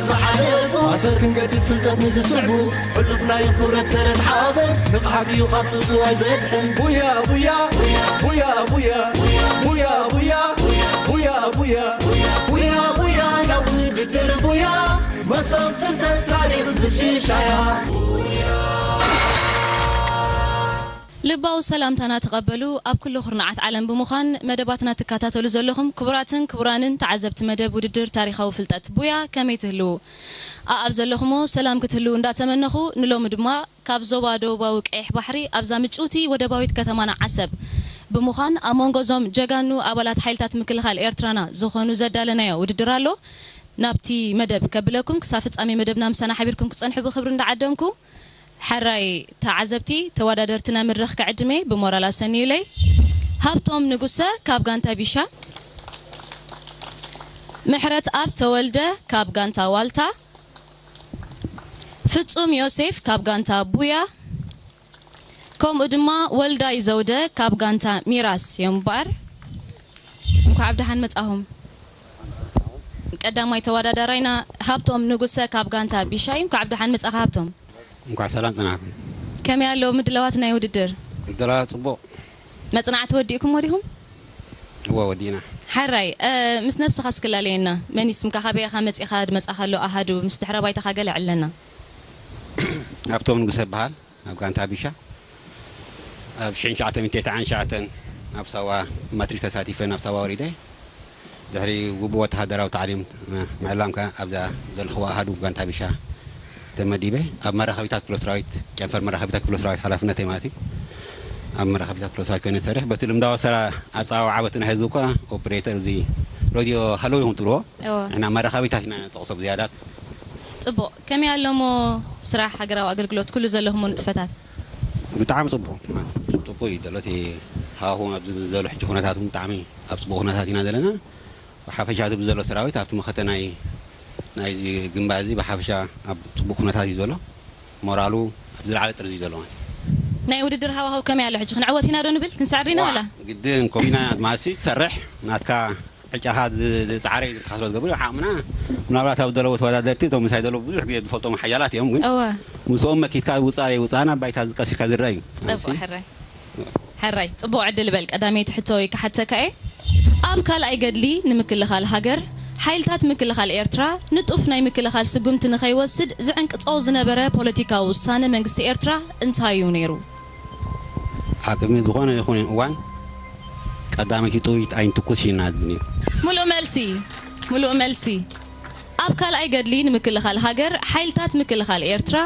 ዝሓለፉ ኣሰር ክንገድፍ ፍልጠት ንዝስዕቡ ሕሉፍ ናይ ክብረት ሰረት ሓበን ንቕሓት እዩ ካብ ጽውጽዋይ ዘድሕን። ቡያ ቡያ ቡያ ቡያ ቡያ ቡያ ቡያ ቡያ ቡያ ቡያ ቡያ ናብ ውድድር ቡያ መሰብ ፍልጠት ታሪኽ ዝሽሻያ። ልባዊ ሰላምታና ተቐበሉ። ኣብ ኩሉ ኩርናዓት ዓለም ብምዃን መደባትና ትከታተሉ ዘለኹም ክቡራትን ክቡራንን ተዓዘብቲ መደብ ውድድር ታሪኻዊ ፍልጠት ቡያ፣ ከመይ ትህልዉ? ኣኣብ ዘለኹሞ ሰላም ክትህልዉ እንዳተመነኹ፣ ንሎሚ ድማ ካብ ዞባ ደቡባዊ ቀይሕ ባሕሪ ኣብዛ ምጭውቲ ወደባዊት ከተማና ዓሰብ ብምዃን ኣብ መንጎ እዞም ጀጋኑ ኣባላት ሓይልታት ምክልኻል ኤርትራና ዝኾኑ ዘዳለናዮ ውድድር ኣሎ። ናብቲ መደብ ከብለኩም፣ ክሳብ ፍጻሜ መደብና ምሳና ሓቢርኩም ክጸንሑ ብኽብሪ እንዳዓደምኩ፣ ሕራይ ተዓዘብቲ፣ ተወዳደርቲ ናብ መድረኽ ክዕድመ ብሞራል ኣሰንዩለይ። ሃብቶም ንጉሰ ካብ ጋንታ ቢሻ፣ ምሕረት ኣብ ተወልደ ካብ ጋንታ ዋልታ፣ ፍጹም ዮሴፍ ካብ ጋንታ ቡያ፣ ከምኡ ድማ ወልዳይ ዘውደ ካብ ጋንታ ሚራስ እዮም እምበኣር። እንኳዕ ብደሓን መጻኹም። ቀዳማይ ተወዳዳራይና ሃብቶም ንጉሰ ካብ ጋንታ ቢሻ እዩ። እንኳዕ ብደሓን መጻኻ ሃብቶም። እንኳዕ ሰላም ጸናሕኩም። ከመይ ኣሎ ምድላዋት ናይ ውድድር? ምድላዋት ጽቡቕ። መጽናዕቲ ወዲእኩሞ ዲኹም? እወ፣ ወዲእና። ሓራይ፣ እ፣ ምስ ነብስኻ እስክላለየና። መን እዩ ስምካ? ካበይ ኢኻ መጺኻ? ድመጻኻ ኣሎ ኣሃዱ፣ ምስ ድሕረ ባይታኻ ገለ ዕለና። ሃብቶም ንጉሰ እበሃል፣ ኣብ ጋንታ ቢሻ። ኣብ ሽሕን ትሽዓተ ሚእትን ተስዓን ትሽዓተን ኣብ ሳዋ ማትሪክ ተሳቲፈ ናብ ሳዋ ወሪደ። ድሕሪ ግቡእ ወተሃደራዊ ታዕሊም ምዕላም ከኣ ኣብዛ ዘለኽዋ ኣሃዱ ጋንታ ቢሻ ተመዲበ። ኣብ መራኸቢታት ክፍለ ሰራዊት፣ ጨንፈር መራኸቢታት ክፍለ ሰራዊት ሓላፍነተይ ማለት እዩ። ኣብ መራኸቢታት ክፍለ ሰራዊት ኮይነ ዝሰርሕ። በቲ ልምዳዊ ኣሰራ-፣ ኣጸዋውዓ በቲ ናይ ህዝቢ እኳ ኦፕሬተር እዚ ሬድዮ ሃሎ ኢኹም ትብልዎ። እወ። ንሕና መራኸቢታት ኢና ንጠቕሶ ብዝያዳ። ጽቡቕ። ከመይ ኣሎ እሞ ስራሕ፣ ሃገራዊ ኣገልግሎት፣ ኩሉ ዘለኹሞ ንጥፈታት? ብጣዕሚ ጽቡቕ። ጽቡቕ እዩ ዘሎ። እቲ ሃዋህው ኣብዚ ዘሎ ሕጂ ኩነታት እውን ብጣዕሚ ኣብ ጽቡቕ ኩነታት ኢና ዘለና። ብሓፈሻ እቲ ብዘሎ ሰራዊት ኣብቲ መኸተ ናይ፣ ናይዚ ግንባር እዚ ብሓፈሻ ኣብ ጽቡቕ ኩነታት እዩ ዘሎ። ሞራሉ ኣብ ዝለዓለ ጥርዚ እዩ ዘሎ ማለት እዩ። ናይ ውድድር ሃዋህው ከመይ ኣሎ ሕጂ? ክንዕወት ኢና ዶ ንብል? ክንስዕር ኢና ዋላ? ግድን ኮፍ ኢና፣ ማሲ ትሰርሕ፣ ናትካ ዕጫኻ ዝ-፣ ዝጸዓረ እዩ ዝልካ ስለ ዝገብሩ፣ ዓቕምና ምናልባት ኣብ ዘለዉ ተወዳደርቲ፣ እቶም ምሳይ ዘለዉ ብዙሕ ግዜ ዝፈልጦም ሓያላት እዮም፣ ግን እወ። ምስኦም መኪትካ ውጻእ ዘይውጻእና ባይታ ዝቀሲካ ዝረአ እዩ። ጽቡቕ፣ ማሲ። ሕራይ። ሕራይ፣ ጽቡቕ ዕድል በል። ቀዳመይቲ ሕቶ ክሓተካ እየ። ኣብ ካልኣይ ገድሊ ንምክልኻል ሃገር፣ ሓይልታት ምክልኻል ኤርትራ ንጡፍ ናይ ምክልኻል ስጉምቲ ንኸይወስድ ዝዕንቅጾ ዝነበረ ፖለቲካዊ ውሳነ መንግስቲ ኤርትራ እንታይ እዩ ነይሩ? ኣብ ቅድሚ ዝኾነ ይኹን እዋን ቀዳመይቲ ጥይት ኣይንትኩስ ኢልና ዝብል ነይሩ። ሙሉእ መልሲ፣ ሙሉእ መልሲ። ኣብ ካልኣይ ገድሊ ንምክልኻል ሃገር፣ ሓይልታት ምክልኻል ኤርትራ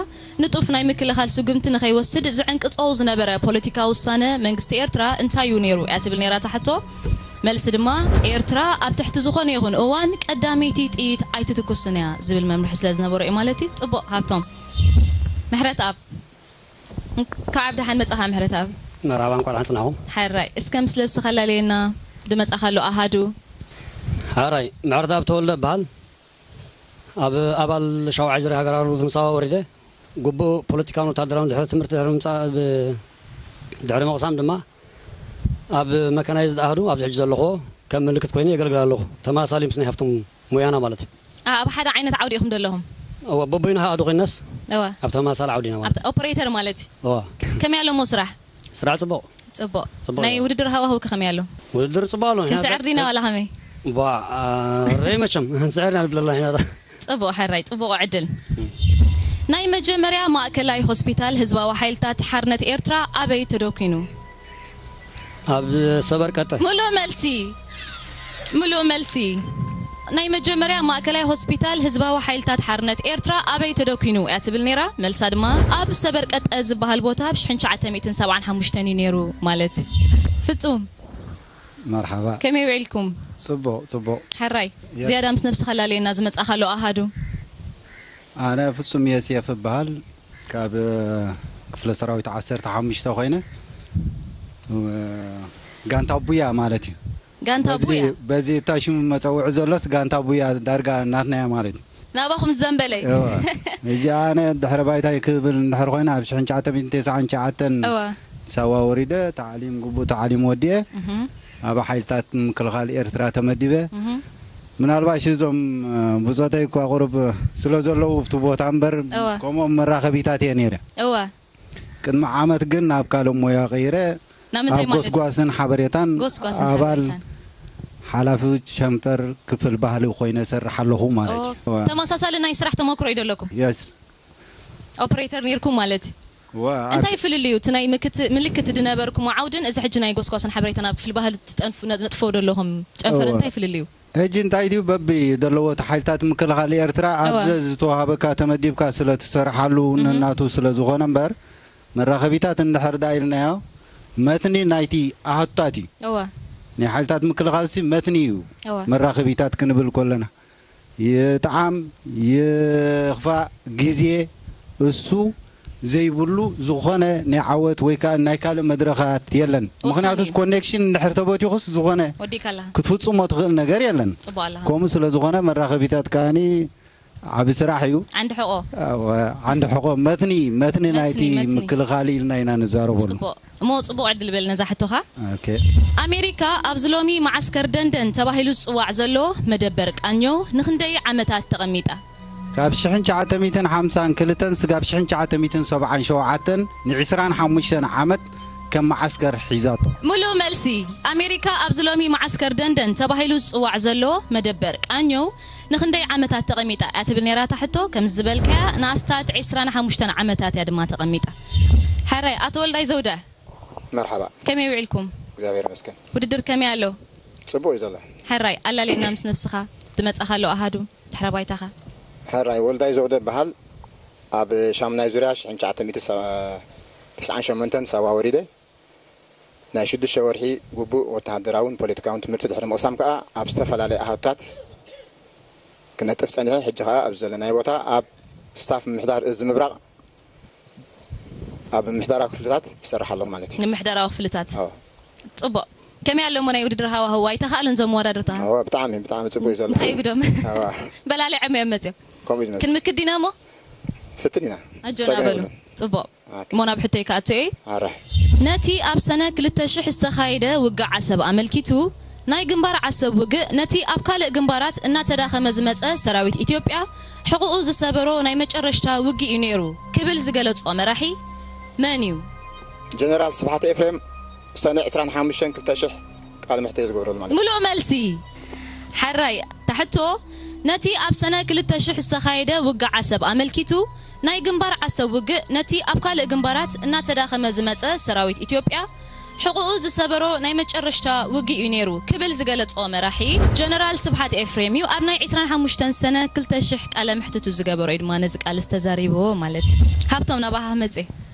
ንጡፍ ናይ ምክልኻል ስጉምቲ ንኸይወስድ ዝዕንቅጾ ዝነበረ ፖለቲካዊ ውሳነ መንግስቲ ኤርትራ እንታይ እዩ ነይሩ እያ ትብል ነይራ እታ ሕቶ። መልሲ ድማ፣ ኤርትራ ኣብ ትሕቲ ዝኾነ ይኹን እዋን ቀዳመይቲ ጥይት ኣይትትኩስን እያ ዝብል መምርሒ ስለ ዝነበሮ እዩ ማለት እዩ። ጽቡቕ ሃብቶም። ምሕረተኣብ። እንኳዕ ብደሓን መጻኻ ምሕረተኣብ። መርሓባ፣ እንኳዕ ደሓን ጽናሕኩም። ሓራይ፣ እስከ ምስ ነብስኻ ኣላለየና፣ ድመጻኻ ኣሎ ኣሃዱ። ሓራይ፣ ምሕረተኣብ ተወልደ እበሃል። ኣብ ኣባል ሻውዓይ ዙርያ ሃገራዊ ኣገልግሎት ንሳዋ ወሪደ፣ ግቡእ ፖለቲካውን ወተሃደራውን ድሕሪ ትምህርቲ ድሕሪ ምምጻእ፣ ብ-፣ ድሕሪ ምቕሳም ድማ ኣብ መካናይዝድ ኣሃዱ ኣብዚ ሕጂ ዘለኹዎ ከም ምልክት ኮይነ የገልግል ኣለኹ። ተመሳሳሊ ምስ ናይ ሃብቶም ሞያና ማለት እዩ። ኣ-፣ ኣብ ሓደ ዓይነት ዓውዲ ኢኹም ዘለኹም? እወ፣ በበይኑ ሃ-፣ ኣዱ ኮይናስ እወ። ኣብ ተመሳሳሊ ዓውዲ ኢና ማለት ኣብቲ ኦፐሬተር ማለት እዩ። እወ። ከመይ ኣሎ እሞ ስራሕ? ስራሕ ጽቡቕ። ጽቡቕ። ጽቡቕ ናይ እዩ። ውድድር ሃዋህው ከ ከመይ ኣሎ? ውድድር ጽቡቕ ኣሎ። ክንስዕር ዲና ዋላ ከመይ? ቧ፣ አ፣ ረይ መቸም፣ ክንስዕር ኢና ንብል ኣለና ኢና። ጽቡቕ ሕራይ፣ ጽቡቕ ዕድል። ናይ መጀመርያ ማእከላይ ሆስፒታል ህዝባዊ ሓይልታት ሓርነት ኤርትራ ኣበይ ተደኪኑ? ኣብ ሰበር ቀጠ። ሙሉእ መልሲ። ሙሉእ መልሲ። ናይ መጀመርያ ማእከላይ ሆስፒታል ህዝባዊ ሓይልታት ሓርነት ኤርትራ ኣበይ ተደኪኑ እያ ትብል ነይራ። መልሳ ድማ ኣብ ሰበር ቀጠ ዝበሃል ቦታ ኣብ ሽሕን ትሽዓተ ሚእትን ሰብዓን ሓሙሽተን እዩ ነይሩ ማለት። ፍጹም። መርሓባ። ከመይ ውዒልኩም? ጽቡቕ፣ ጽቡቕ። ሕራይ። የስ። ዝያዳ ምስ ነብስኻ ላለየና ዝመጻኻ ኣሎ ኣሃዱ። ኣነ ፍጹም የስየፍ እበሃል። ካብ ክፍለ ሰራዊት ዓሰርተ ሓሙሽተ ኮይነ፣ እ፣ ጋንታ ቡያ ማለት እዩ። ጋንታ በዚ፣ ቡያ? በዚ እታ ሽሙ መጸውዒ ዘሎስ ጋንታ ቡያ ዳርጋ ናትና እያ ማለት እዩ። ናባኹም ዘንበለ። እወ። ሕጂ ኣነ ድሕረ ባይታይ ክብል እንድሕር ኮይነ ኣብ ሽሕን ትሽዓተ ሚእትን ተስዓን ትሽዓተን እወ። ሳዋ ወሪደ፣ ታዕሊም፣ ግቡእ ታዕሊም ወዲኤ፣ እህ። ኣብ ሓይልታት ምክልኻል ኤርትራ ተመዲበ። እህ። ምናልባሽ እዞም ብጾተይ እኳ ቁሩብ ስለ ዘለዉ ኣብቲ ቦታ እምበር፣ ከምኦም መራኸቢታት እየ ነይረ። እወ። ቅድሚ ዓመት ግን ናብ ካልእ ሞያ ቀይረ፣ ናብ ምንታይ ኣብ ማለት? ጎስጓስን ሓበሬታን ጎስጓስን ኣባል ሓበሬታን። ሓላፊ ሸንፈር ክፍል ባህሊ ኮይነ እሰርሕ ኣለኹ ማለት እዩ። ተመሳሳሊ ናይ ስራሕ ተመክሮ እዩ ዘለኩም? የስ። ኦፕሬተር ነይርኩም ማለት እዩ? እወ፣ እንታይ ፍልልዩ? እቲ ናይ ምክት-፣ ምልክት ዝነበርኩም ዓውድን እዚ ሕጂ ናይ ጎስጓስን ሓበሬታን ኣብ ክፍሊ ባህሊ ትጠንፉ-፣ ነጥፍዎ ዘለኹም ጨንፈር እንታይ ፍልልዩ? ሕጂ እንታይ ድዩ በቢ ዘለዎት ሓይልታት ምክልኻል ኤርትራ ኣብዚ ዝተዋሃበካ ተመዲብካ ስለ ትሰርሓሉ ነናቱ ስለ ዝኾነ እምበር፣ መራኸቢታት እንድሕር ደኣ ኢልናዮ፣ መትኒ ናይቲ ኣሃቱታት እዩ። እወ። ናይ ሓይልታት ምክልኻልሲ መትኒ እዩ። እወ። መራኸቢታት ክንብል ከለና፣ ይጥዓም ይኽፋእ፣ ግዜ እሱ ዘይብሉ ዝኾነ ናይ ዓወት ወይ ከኣ ናይ ካልእ መድረኻት የለን። ወሳኒ ምኽንያቱ እዩ። ኮኔክሽን እንድሕር ተበቲኹስ ዝኾነ ወዲእካ ኣለኻ። ክትፍጽሞ ትኽእል ነገር የለን። ጽቡቕ ኣለኻ። ከምኡ ስለ ዝኾነ መራኸቢታት ከኣኒ ዓቢ ስራሕ እዩ። ዓንዲ ሕቖ። ኣወ፣ ዓንዲ ሕቖ መትኒ፣ መትኒ መትኒ፣ ናይቲ መትኒ። ምክልኻል ኢልና ኢና ንዛረበሉ። ጽቡቕ። እሞ ጽቡቕ ዕድል በል ነዛ ሕቶኻ። ኦኬ። ኣሜሪካ ኣብዚ ሎሚ መዓስከር ደንደን ተባሂሉ ዝጽዋዕ ዘሎ መደበር ቃኘው ንኽንደይ ዓመታት ተቐሚጣ? ካብ ሽሕን ትሽዓተ ሚእትን ሓምሳን ክልተን ስጋብ ሽሕን ትሽዓተ ሚእትን ሰብዓን ሸውዓተን ንዒስራን ሓሙሽተን ዓመት ከም መዓስከር ሒዛቶ። ምሉእ መልሲ። ኣሜሪካ ኣብዚ ሎሚ መዓስከር ደንደን ተባሂሉ ዝጽዋዕ ዘሎ መደበር ቃኘው ንኽንደይ ዓመታት ተቐሚጣ እያ ትብል ነይራ እታ ሕቶ። ከም ዝበልካያ ንኣስታት ዒስራን ሓሙሽተን ዓመታት እያ ድማ ተቐሚጣ። ሕራይ፣ ኣቶ ወልዳይ ዘውደ። መርሓባ። ከመይ ውዒልኩም? እግዚኣብሔር ይመስገን። ውድድር ከመይ ኣሎ? ጽቡቕ እዩ ዘሎ። ሕራይ፣ ኣላልየና ምስ ነብስኻ፣ ዝመጻኻ ኣሎ ኣሃዱ፣ ድሕረ ባይታኻ። ሕራይ፣ ወልዳይ ዘውደ እበሃል። ኣብ ሻምናይ ዙርያ ሽሕን ትሽዓተ ሚእትን ተስዓን ሸሞንተን ሳዋ ወሪደ። ናይ ሽዱሽተ ወርሒ ግቡእ ወተሃደራውን ፖለቲካውን ትምህርቲ ድሕሪ ምቕሳም ከኣ ኣብ ዝተፈላለየ ኣሃዱታት ክነጥፍ ጸኒሐ። ሕጂ ከኣ ኣብዚ ዘለናዮ ቦታ ኣብ ስታፍ ምምሕዳር እዚ ምብራቕ ኣብ ምምሕዳራዊ ክፍልታት ይሰርሕ ኣለኹ ማለት እዩ። ንምምሕዳራዊ ክፍልታት። ኣዎ። ጽቡቕ። ከመይ ኣሎ እሞ ናይ ውድድር ሃዋህው? ኣይተኻእሉን እዞም መወዳድርታ? ኣዎ፣ ብጣዕሚ፣ ብጣዕሚ ጽቡቕ እዩ ዘሎ። እንታይ ይጉዶም? ኣዎ። በላሊዖም እዮም መጽዮም። ከምኡ እዩ ዝመስል። ክንምክት ዲና እሞ? ፍትን ኢና። ኣጆና ጸገም በሉ። የብሉን። ጽቡቕ። ኦኬ። እሞ ናብ ሕቶይ ክኣቱ እየ። ኣረ። ነቲ ኣብ ሰነ ክልተ ሽሕ ዝተኻየደ ውግእ ዓሰብ ኣመልኪቱ፣ ናይ ግንባር ዓሰብ ውግእ ነቲ ኣብ ካልእ ግንባራት እናተዳኸመ ዝመጸ ሰራዊት ኢትዮጵያ ሕቑኡ ዝሰበሮ ናይ መጨረሽታ ውግእ እዩ ነይሩ ክብል ዝገለጾ መራሒ መን እዩ? ጀነራል ስብሓት ኤፍሬም ሰነ ዕስራን ሓሙሽተን ክልተ ሽሕ ቃለ መሕትት ዝገብረሉ ማለት እዩ። ምሉእ መልሲ። ሕራይ፣ እታ ሕቶ፣ ነቲ ኣብ ሰነ ክልተ ሽሕ ዝተኻየደ ውግእ ዓሰብ ኣመልኪቱ፣ ናይ ግንባር ዓሰብ ውግእ ነቲ ኣብ ካልእ ግንባራት እናተዳኸመ ዝመጸ ሰራዊት ኢትዮጵያ ሕቑኡ ዝሰበሮ ናይ መጨረሽታ ውግእ እዩ ነይሩ ክብል ዝገለጾ መራሒ ጀነራል ስብሓት ኤፍሬም እዩ። ኣብ ናይ ዕስራን ሓሙሽተን ሰነ ክልተ ሽሕ ቃለ መሕትቱ ዝገበሮ እዩ ድማ ነዚ ቃልስ ተዛሪብዎ ማለት እዩ። ሃብቶም፣ ናባኻ ክመጽእ።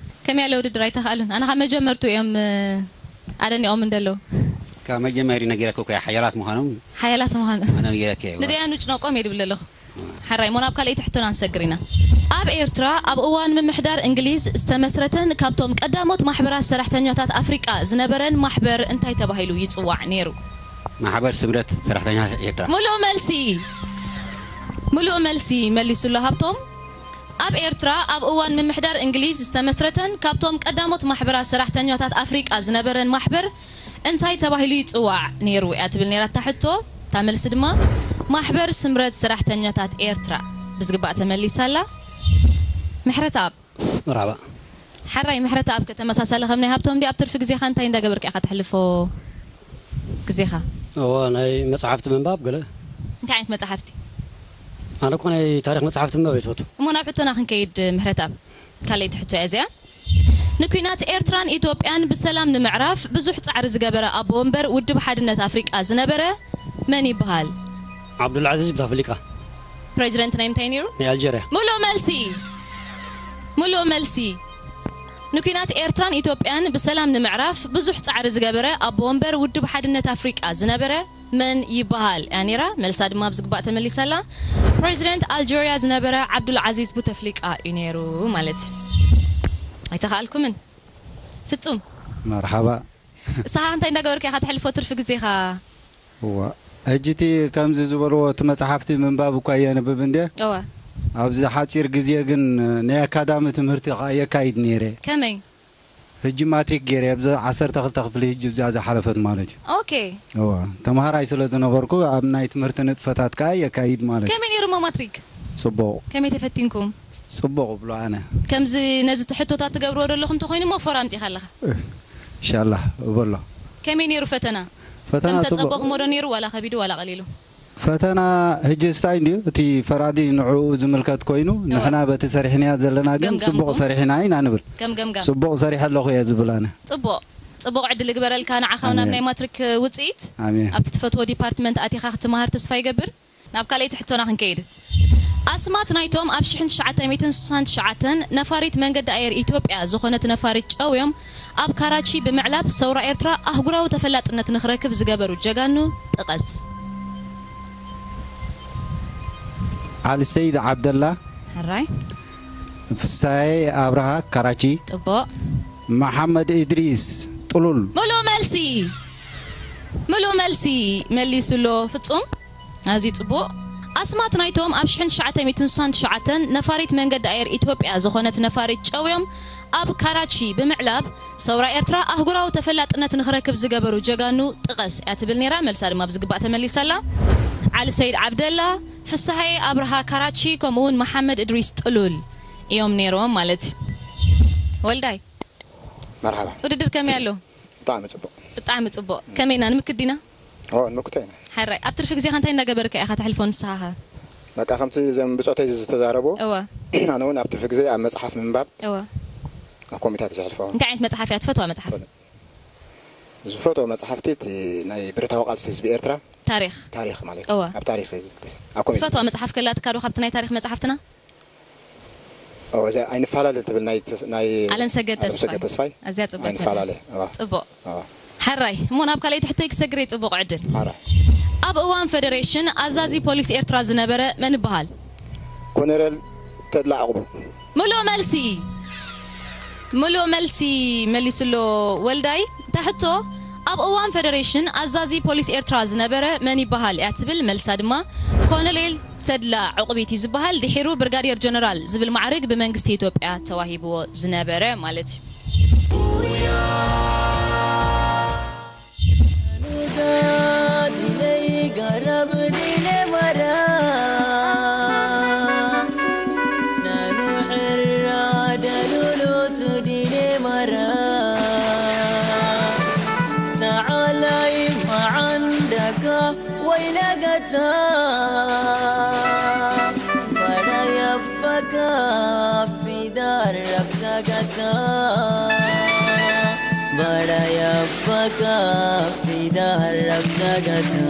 ከመይ ያለ ውድድር ኣይተኻእሉን። ኣነ ካብ መጀመርቱ እዮም፣ እ፣ ኣደኒቖም እንደለዉ። ካብ መጀመሪ ነጊረኪ እኮ እየ ሓያላት ምዃኖም። ሓያላት ምዃኖም። ኣነ ነጊረኪ እየ። ንደያኑ ጭነቆም እየ ድብል ኣለኹ። ሕራይ፣ እሞ ናብ ካልኣይቲ ሕቶና ንሰግር ኢና። ኣብ ኤርትራ ኣብ እዋን ምምሕዳር እንግሊዝ ዝተመስረተን ካብቶም ቀዳሞት ማሕበራት ሰራሕተኛታት ኣፍሪቃ ዝነበረን ማሕበር እንታይ ተባሂሉ ይጽዋዕ ነይሩ? ማሕበር ስምረት ሰራሕተኛታት ኤርትራ። ምሉእ መልሲ። ምሉእ መልሲ መሊሱሎ ሃብቶም። ኣብ ኤርትራ ኣብ እዋን ምምሕዳር እንግሊዝ ዝተመስረተን ካብቶም ቀዳሞት ማሕበራት ሰራሕተኛታት ኣፍሪቃ ዝነበረን ማሕበር እንታይ ተባሂሉ ይጽዋዕ ነይሩ እያ ትብል ነይራ እታ ሕቶ። እታ መልሲ ድማ ማሕበር ስምረት ሰራሕተኛታት ኤርትራ ብዝግባእ ተመሊሳ ኣላ። ምሕረተኣብ። መርሓባ። ሕራይ ምሕረተኣብ፣ ከተመሳሳሊ ከም ናይ ሃብቶም ድዩ? ኣብ ትርፊ ግዜኻ እንታይ እንዳገበርካ ኢኻ ተሕልፎ ግዜኻ? እዋ፣ ናይ መጽሓፍቲ ምንባብ ገለ። እንታይ ዓይነት መጽሓፍቲ? ኣነ እኮ ናይ ታሪኽ መጽሓፍቲ ምንባብ እየ ዝፈቱ። እሞ ናብ ሕቶና ክንከይድ ምሕረተኣብ። ካልኣይቲ ሕቶ እያ እዚኣ። ንኲናት ኤርትራን ኢትዮጵያን ብሰላም ንምዕራፍ ብዙሕ ጻዕሪ ዝገበረ ኣቦ ወንበር ውድብ ሓድነት ኣፍሪቃ ዝነበረ መን ይበሃል? ዓብዱልዓዚዝ ቡተፍሊቃ። ፕሬዚደንት ናይ ምንታይ ነይሩ? ናይ ኣልጀርያ። ምሉእ መልሲ። ምሉእ መልሲ። ንኲናት ኤርትራን ኢትዮጵያን ብሰላም ንምዕራፍ ብዙሕ ጻዕሪ ዝገበረ ኣቦ ወንበር ውድብ ሓድነት ኣፍሪቃ ዝነበረ መን ይበሃል እያ ነይራ። መልሳ ድማ ብዝግባእ ተመሊሳ ኣላ። ፕሬዚደንት ኣልጀርያ ዝነበረ ዓብዱል ዓዚዝ ቡተፍሊቃ እዩ ነይሩ ማለት እዩ። ኣይተኻኣልኩምን። ፍጹም። መርሓባ። ንስኻ እንታይ እንዳገበርካ ኢኻ ተሕልፎ ትርፊ ግዜኻ? እዋ፣ ሕጂ እቲ ከምዚ ዝበልዎ እቲ መጽሓፍቲ ምንባብ እኳ የንብብ እንዴ? እዋ። ኣብዚ ሓጺር ግዜ ግን ናይ ኣካዳሚ ትምህርቲ ኸኣ የካይድ ነይረ። ከመይ? ሕጂ ማትሪክ ገይረ ኣብዚ ዓሰርተ ክልተ ክፍሊ ሕጂ እዚኣ ዝሓለፈት ማለት እዩ። ኦኬ። እዋ፣ ተምሃራይ ስለ ዝነበርኩ ኣብ ናይ ትምህርቲ ንጥፈታት ከኣ የካይድ ማለት እዩ። ከመይ ነይሩ እሞ ማትሪክ? ጽቡቕ። ከመይ ተፈቲንኩም? ጽቡቕ እብሎ ኣነ። ከምዚ ነዚ ሕቶታት ትገብርዎ ዘለኹም እንተኾይኑ እሞ ፎራ ኣምጺእካ ኣለኻ። ኢንሻላህ እበሎ። ከመይ ነይሩ ፈተና? ፈተና ከም ጽቡቕ። ተጸበኹሞ ዶ ነይሩ ዋላ ከቢዱ ዋላ ቀሊሉ? ፈተና ሕጂ ስታይ እንድዩ እቲ ፈራዲ ንዕኡ ዝምልከት ኮይኑ ንሕና በቲ ሰሪሕናያ ዘለና ግን ገምጋምኩም? ጽቡቕ ሰሪሕና ኢና ንብል። ከም ገምጋም። ጽቡቕ ሰሪሐ ኣለኹ እየ ዝብል ኣነ። ጽቡቕ ጽቡቕ ዕድል ይግበረልካ ንዓኻ እውን ኣብ ኣሜን። ናይ ማትሪክ ውፅኢት ኣሜን። ኣብቲ ትፈትዎ ዲፓርትመንት ኣቲኻ ክትመሃር ተስፋ ይገብር። ናብ ካልኣይቲ ሕቶና ክንከይድ። ኣስማት ናይቶም ኣብ ሽሕን ትሽዓተ ሚእትን ስሳን ትሽዓተን ነፋሪት መንገዲ ኣየር ኢትዮጵያ ዝኾነት ነፋሪት ጨውዮም ኣብ ካራቺ ብምዕላብ ሰውራ ኤርትራ ኣህጉራዊ ተፈላጥነት ንኽረክብ ዝገበሩ ጀጋኑ ጥቐስ። ዓሊ ሰይድ ዓብደላ፣ ሕራይ። ፍሳዬ ኣብርሃ፣ ካራቺ። ጽቡቕ። መሓመድ እድሪስ፣ ጥሉል። ምሉእ መልሲ። ምሉእ መልሲ መሊሱሎ ፍጹም። ኣዝዩ ጽቡቕ። ኣስማት ናይቶም ኣብ ሽሕን ትሽዓተ ሚእትን ስሳን ትሽዓተን ነፋሪት መንገዲ ኣየር ኢትዮጵያ ዝኾነት ነፋሪት ጨውዮም ኣብ ካራቺ ብምዕላብ ሰውራ ኤርትራ ኣህጉራዊ ተፈላጥነት ንኽረክብ ዝገበሩ ጀጋኑ ጥቐስ እያ ትብል ነይራ። መልሳ ድማ ብዝግባእ ተመሊሳ ኣላ። ዓሊ ሰይድ ዓብደላ፣ ፍስሃየ ኣብርሃ ካራቺ ከምኡ እውን መሓመድ እድሪስ ጥሉል እዮም ነይሮም ማለት እዩ። ወልዳይ መርሓባ። ውድድር ከመይ ኣሎ? ብጣዕሚ ጽቡቕ። ብጣዕሚ ጽቡቕ። ከመይ ኢና ንምክት ዲና? ኦ ንምክቶ ኢና። ሓራይ ኣብ ትርፊ ግዜኻ እንታይ እናገበርካ ኢኻ ተሕልፎ ንስኻ ኸ? በቃ ከምቲ እዞም ብጾተይ ዝተዛረቡ እወ ኣነ እውን ኣብ ትርፊ ግዜ ኣብ መጽሓፍ ምንባብ እወ ኣብ ኮምፒታት ዘሕልፎ። እንታይ ዓይነት መጽሓፍ እያ ትፈትዋ መጽሓፍ? ዝፈትዎ መጽሓፍቲ እቲ ናይ ብረታዊ ቃልሲ ህዝቢ ኤርትራ ታሪኽ ታሪኽ ማለት እዩ። እወ ኣብ ታሪኽ እዩ ዝግደስ። ኣብ ኮምፒታት ትፈትዋ መጽሓፍ ከላትካ ዶ ካብቲ ናይ ታሪኽ መጽሓፍትና? ኦ፣ እዛ ኣይንፈላለ ትብል ናይ ተስ- ናይ ኣለም ሰገድ ተስፋይ። ኣለም ሰገድ ተስፋይ። ኣዝያ ጽብቕቲ ኣይንፈላለ። መጽሓፍ። ጽቡቕ። ኣዎ። ሕራይ እሞ ናብ ካልኣይቲ ሕቶይ ክሰግር እየ። ጽቡቕ ዕድል። ሕራይ። ኣብ እዋን ፈደሬሽን ኣዛዚ ፖሊስ ኤርትራ ዝነበረ መን ይበሃል? ኮነረል ተድላ ዕቑቡ። ምሉእ መልሲ። ምሉእ መልሲ መሊሱሎ ወልዳይ። እታ ሕቶ ኣብ እዋን ፈደሬሽን ኣዛዚ ፖሊስ ኤርትራ ዝነበረ መን ይበሃል እያ ትብል። መልሳ ድማ ኮነሌል ተድላ ዑቕቢት እዩ ዝበሃል። ድሒሩ ብርጋዴር ጀነራል ዝብል ማዕርግ ብመንግስቲ ኢትዮጵያ ተዋሂብዎ ዝነበረ ማለት እዩ። Wayna gata, bara yabbaka fidar rabta gata, bara yabbaka fidar rabta gata.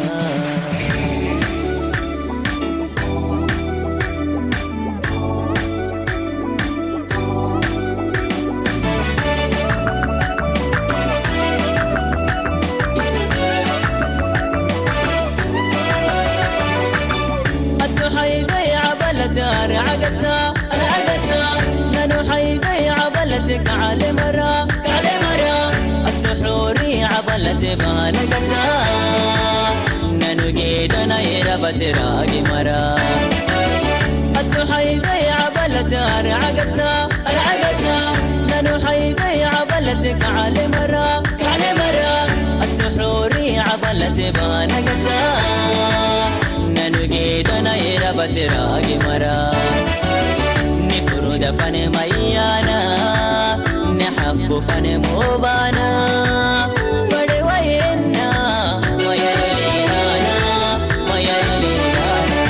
Atxuri abalate bahanagata nanu gedana era batera gimara. Atxu hayde abalate aragata aragata nanu hayde abalate kale mara kale mara. Atxuri abalate bahanagata nanu gedana era batera gimara. Ni furuda fane mayana ni hafu fane mobana. Bade wayena mayalirana mayalirana.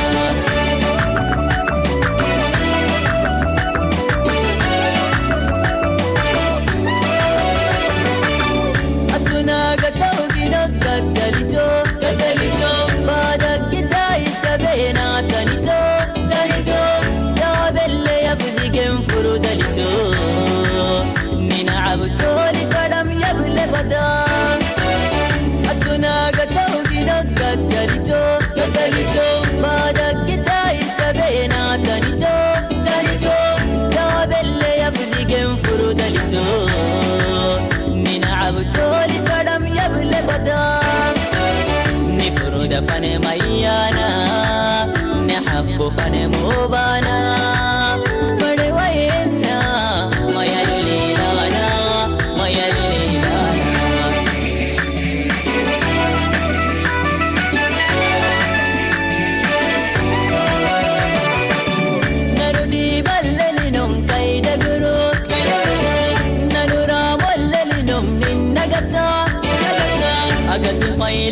Atuna gatau gino gagalito gagalito bada kita isabena tanito tanito. Dabelle ya fuzigen furu dalito nina abtoli kadam ya bule bada. Atuna gatau gino gagalito gagalito bada kita isabena tanito tanito. Dabelle ya fuzigen furu dalito nina abtoli kadam ya bule bada. Ni furu da fane mayana ni hafu fane mobana. Fane wayena mayalilana.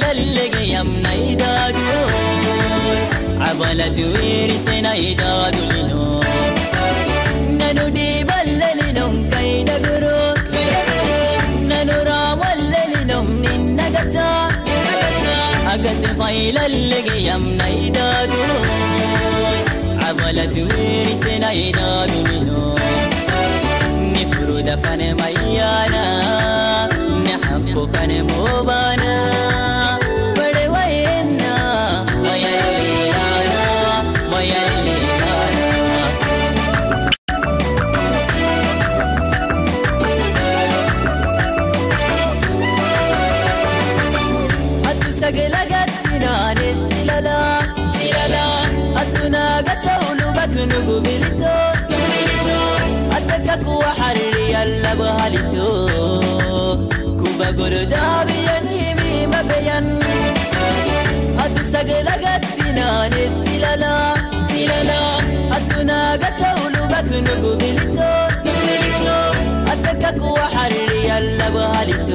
ለልገያም ናይ ዳዱ ዓባላት ዊሪሰ ናይ ዳዱ ሊኖ ነኑ ዲበለሊኖም ከይደግሮ ነኑራ ወለሊኖም ንነገታ ኣገጽ ፋይለልገያም ናይ ዳዱ ዓባላት ዊሪሰ ናይ ዳዱ ሊኖ ንፍሩ ደፋነ ማያና ንሓቦ ፋነ ሞባና ፈረዋየና ማያሌላና ማያሌላና ኣቱ ሰገላጋቲና ንስላላ ቲላላ ኣቱና ገተውሉ በክኑ ጉብሊቶ ጉብሊቶ ኣተካኩዋ ሓርሪ ያላ ባህሊቶ ኩባ ጎረዳ ብየን ይሚ መበያን ኣቱ ሰገላጋቲና ንስላላ ቲላላ ኣቱና ገተውሉ በክኑ ጉብሊቶ ጉብሊቶ ኣተካኩዋ ሓርሪ ያላ ባህሊቶ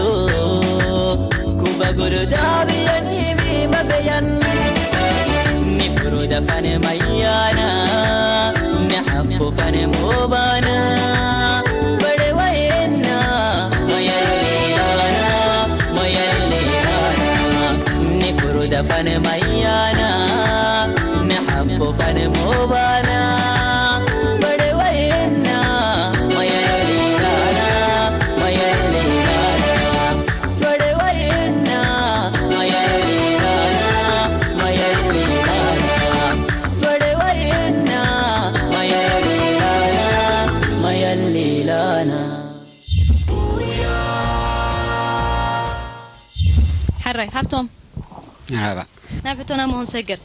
ኩባ ጎረዳ ብየን ይሚ መበያን ንፍሩ ደፋነ ማያና ንሓቦ ፋነ ሞባና ፈረዋየና ማያሌላና ማያሌላና ንፍሩ ደፋነ ማያና ንሓቦ ፋነ ሞባና ፈረዋየና ማያሌላና ማያሌላና ፈረዋየና ማያሌላና ማያሌላና ፈረዋየና ማያሌላና ማያሌላና ሓራይ ሃብቶም መርሓባ። ናብ ሕቶና መሆን ሰግር።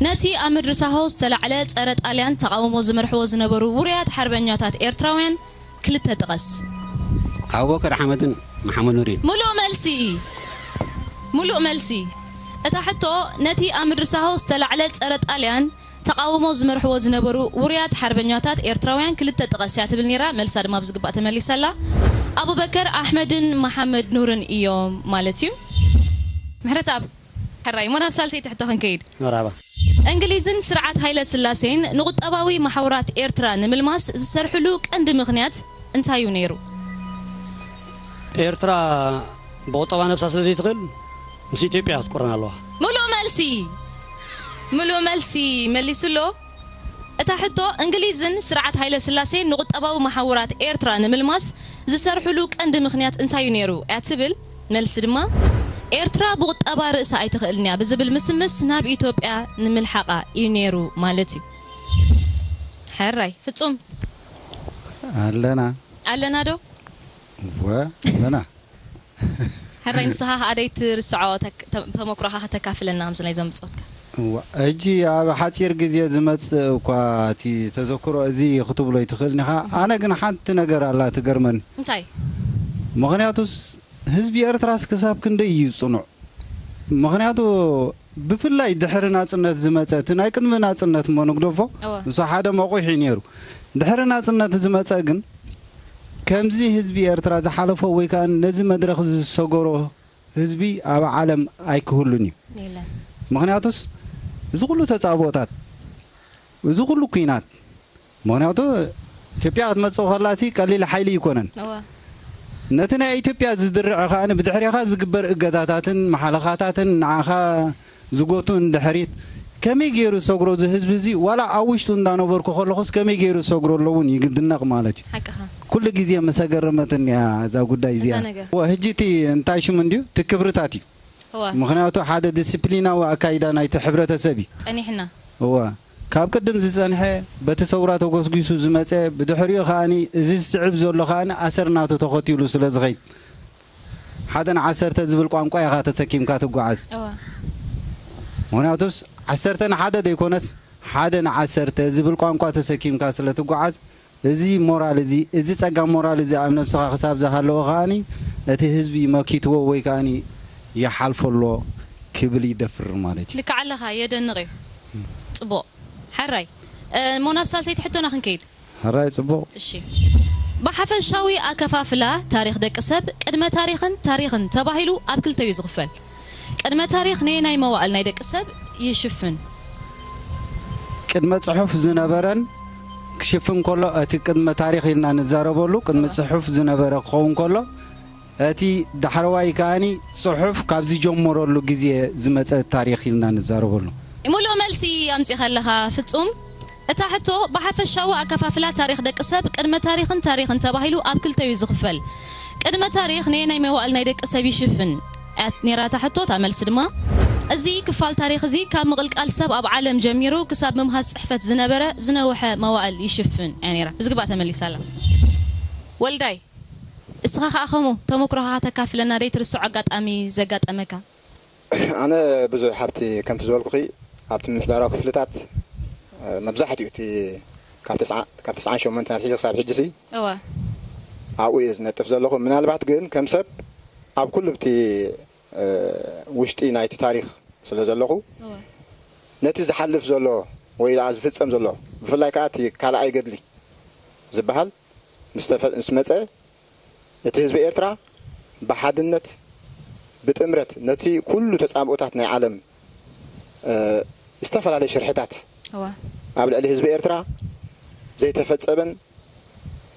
ነቲ ኣብ ምድሪ ሳሆ ዝተላዕለ ጸረ ጣልያን ተቓውሞ ዝመርሕዎ ዝነበሩ ውሩያት ሓርበኛታት ኤርትራውያን ክልተ ጥቐስ። ኣቡበከር ኣሕመድን መሓመድ ኑሪን። ሙሉእ መልሲ። ሙሉእ መልሲ። እታ ሕቶ ነቲ ኣብ ምድሪ ሳሆ ዝተላዕለ ጸረ ጣልያን ተቓውሞ ዝመርሕዎ ዝነበሩ ውሩያት ሓርበኛታት ኤርትራውያን ክልተ ጥቐስ እያ ትብል ነይራ። መልሳ ድማ ብዝግባእ ተመሊሳ ኣላ። ኣቡበከር ኣሕመድን መሓመድ ኑርን እዮም ማለት እዩ። ምሕረተኣብ ሕራይ እሞ ናብ ሳልሰይቲ ሕቶ ክንከይድ። መርሓባ። እንግሊዝን ስርዓት ሃይለ ስላሴን ንቁጠባዊ መሓውራት ኤርትራ ንምልማስ ዝሰርሕሉ ቀንዲ ምኽንያት እንታይ እዩ ነይሩ? ኤርትራ ብቁጠባ ነብሳ ስለ ዘይትኽእል ምስ ኢትዮጵያ ክትቁረን ኣለዋ። ሙሉእ መልሲ። ሙሉእ መልሲ መሊሱ ኣሎ። እታ ሕቶ እንግሊዝን ስርዓት ሃይለ ስላሴን ንቁጠባዊ መሓውራት ኤርትራ ንምልማስ ዝሰርሕሉ ቀንዲ ምኽንያት እንታይ እዩ ነይሩ እያ ትብል። መልሲ ድማ ኤርትራ ብቁጠባ ርእሳ ኣይትኽእልን እያ ብዝብል ምስምስ ናብ ኢትዮጵያ ንምልሓቓ እዩ ነይሩ ማለት እዩ። ሕራይ ፍጹም ኣለና። ኣለና ዶ? ወ ኣለና። ሕራይ ንስኻ ከኣ ደይ ትርስዖ ተክ- ተ- ተመክሮኻ ከተካፍለና ከምዚ ናይ ዘምጽኦትካ። እዋ፣ ሕጂ ኣብ ሓጺር ግዜ ዝመጽእ እኳ እቲ ተዘክሮ እዚ ክትብሎ ይትኽእል ኢኻ። ኣነ ግን ሓንቲ ነገር ኣላ ትገርመኒ። እንታይ? ምኽንያቱስ ህዝቢ ኤርትራስ ክሳብ ክንደይ እዩ ጽኑዕ? ምኽንያቱ ብፍላይ ድሕሪ ናጽነት ዝመጸ፣ እቲ ናይ ቅድሚ ናጽነት እሞ ንግደፎ፣ እወ። ንሱ ሓደ መቑሕ እዩ ነይሩ። ድሕሪ ናጽነት ዝመጸ ግን ከምዚ ህዝቢ ኤርትራ ዝሓለፎ ወይ ከኣ ነዚ መድረኽ ዝሰገሮ ህዝቢ ኣብ ዓለም ኣይክህሉን እዩ። የለን። ምኽንያቱስ እዚ ኩሉ ተጻብኦታት፣ እዚ ኩሉ ኲናት፣ ምኽንያቱ ኢትዮጵያ ክትመጽእ ከላሲ ቀሊል ሓይሊ ኣይኮነን። እወ። ነቲ ናይ ኢትዮጵያ ዝድርዕ ከኣ ብድሕሪኻ ዝግበር እገዳታትን መሓለኻታትን ንዓኻ ዝጎቱ ንድሕሪት ከመይ ገይሩ ዝሰግሮ እዚ ህዝቢ እዚ ዋላ ኣብ ውሽጡ እንዳነበርኩ ከለኹስ ከመይ ገይሩ ዝሰግሮ ኣሎ እውን ይግድነቕ ማለት እዩ። ሓቅኻ። ኩሉ ግዜ መሰገረመትን እያ እዛ ጉዳይ እዚኣ። እዛ ነገር። እወ፣ ሕጂ እቲ እንታይ ሽሙ እንድዩ እቲ ክብርታት እዩ። እወ። ምኽንያቱ ሓደ ዲስፕሊናዊ ኣካይዳ ናይቲ ሕብረተሰብ እዩ። ጸኒሕና። እወ። ካብ ቅድም ዝጸንሐ በቲ ሰውራ ተጎስጒሱ ዝመጸ ብድሕሪኡ ከኣኒ እዚ ዝስዕብ ዘሎ ከኣኒ ኣሰር ናቱ ተኸቲሉ ስለ ዝኸይድ ሓደ ንዓሰርተ ዝብል ቋንቋ ኢኻ ተሰኪምካ ትጓዓዝ። እወ። ምኽንያቱስ ዓሰርተ ንሓደ ዘይኮነስ ሓደ ንዓሰርተ ዝብል ቋንቋ ተሰኪምካ ስለ ትጓዓዝ እዚ ሞራል እዚ፣ እዚ ጸጋ ሞራል እዚ ኣብ ነብስኻ ክሳብ ዝሃለወ ከኣኒ እቲ ህዝቢ መኪትዎ ወይ ከኣኒ ይሓልፎ ኣሎ ክብል ይደፍር ማለት እዩ። ልክዕ ኣለኻ፣ የደንቕ እዩ። ጽቡቕ። ሕራይ። እ፣ እሞ ናብ ሳልሰይቲ ሕቶና ክንከይድ። ሕራይ ጽቡቕ። እሺ። ብሓፈሻዊ ኣከፋፍላ ታሪኽ ደቂ ሰብ ቅድመ ታሪኽን ታሪኽን ተባሂሉ ኣብ ክልተ እዩ ዝኽፈል። ቅድመ ታሪኽ ነየናይ መዋእል ናይ ደቂ ሰብ ይሽፍን? ቅድመ ጽሑፍ ዝነበረን ክሽፍን ከሎ፣ እቲ ቅድመ ታሪኽ ኢልና ንዛረበሉ ቅድሚ ጽሑፍ ዝነበረ ክኸውን ከሎ፣ እቲ ዳሕረዋይ ከኣኒ ጽሑፍ ካብ ዝጀመረሉ ግዜ ዝመጸ ታሪኽ ኢልና ንዛረበሉ። ሙሉእ መልሲ ኣምጺኻ ኣለኻ ፍጹም። እታ ሕቶ ብሓፈሻዊ ኣከፋፍላ ታሪኽ ደቂ ሰብ ቅድመ ታሪኽን ታሪኽን ተባሂሉ ኣብ ክልተ እዩ ዝኽፈል። ቅድመ ታሪኽ ነየናይ መዋእል ናይ ደቂ ሰብ ይሽፍን? እያ ነይራ እታ ሕቶ። እታ መልሲ ድማ፣ እዚ ክፋል ታሪኽ እዚ ካብ ምቕልቃል ሰብ ኣብ ዓለም ጀሚሩ ክሳብ ምምሃዝ ጽሕፈት ዝነበረ ዝነውሐ መዋእል ይሽፍን እያ ነይራ። ብዝግባእ ተመሊሳ ኣላ። ወልዳይ፣ እስኻ ከኣ ከምኡ ተመክሮኻ ከተካፍለና ደይ ትርስዖ ኣጋጣሚ ዘጋጠመካ? ኣነ ብዙሕ ሃብቲ ከምቲ ዝበልኩኺ ኣብቲ ምምሕዳራዊ ክፍልታት መብዛሕትኡ እቲ ካብ ተስዓ- ካብ ተስዓን ሸሞንተን ኣትሒዘ ክሳብ ሕጂ ሲ እወ ኣብኡ እየ ዝነጥፍ ዘለኹ። ምናልባት ግን ከም ሰብ ኣብ ኩሉ ብቲ ውሽጢ ናይቲ ታሪኽ ስለ ዘለኹ እወ ነቲ ዝሓልፍ ዘሎ ወይ ደኣ ዝፍጸም ዘሎ ብፍላይ ከዓ እቲ ካልኣይ ገድሊ ዝበሃል ምስ ተፈ- ምስ መጸ እቲ ህዝቢ ኤርትራ ብሓድነት ብጥምረት ነቲ ኩሉ ተጻብኦታት ናይ ዓለም እ፣ ዝተፈላለዩ ሽርሕታት እወ ኣብ ልዕሊ ህዝቢ ኤርትራ ዘይተፈጸመን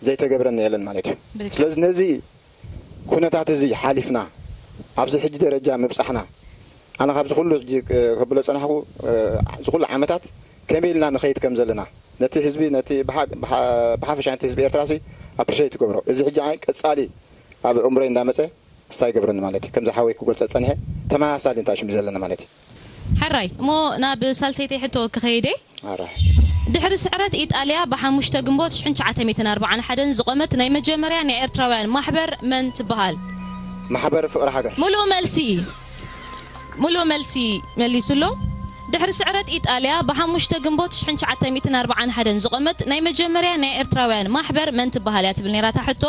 ዘይተገብረን የለን ማለት እዩ። ብልክዕ። ስለዚ ነዚ ኩነታት እዚ ሓሊፍና ኣብዚ ሕጂ ደረጃ ምብጻሕና ኣነ ካብዚ ኩሉ ሕጂ፣ እ፣ ከብሎ ጸናሕኩ፣ እ፣ እዚ ኩሉ ዓመታት ከመይ ኢልና ንኸይድ ከም ዘለና ነቲ ህዝቢ ነቲ ብሓ- ብሓ- ብሓፈሻ ነቲ ህዝቢ ኤርትራ ሲ ኣፕሪሼት ትገብሮ እዚ ሕጂ ዓይ ቀጻሊ ኣብ እምሮይ እንዳመጸ ክሳይ ገብረኒ ማለት እዩ። ከምዚ ሓወይ ክገልጸ ጸኒሐ ተመሳሳሊ እንታይ ሽም ዘለና ማለት እዩ። ሕራይ እሞ ናብ ሳልሰይተይ ሕቶ ክኸይደ ኣረ ድሕሪ ስዕረት ኢጣልያ ብሓሙሽተ ግንቦት ሽሕን ትሽዓተ ሚእትን ኣርባዓን ሓደን ዝቖመት ናይ መጀመርያ ናይ ኤርትራውያን ማሕበር መን ትበሃል? ማሕበር ፍቕሪ ሃገር ሙሉእ መልሲ ሙሉእ መልሲ መሊሱ ኣሎ። ድሕሪ ስዕረት ኢጣልያ ብሓሙሽተ ግንቦት ሽሕን ትሽዓተ ሚእትን ኣርባዓን ሓደን ዝቖመት ናይ መጀመርያ ናይ ኤርትራውያን ማሕበር መን ትበሃል እያ ትብል ነይራ እታ ሕቶ።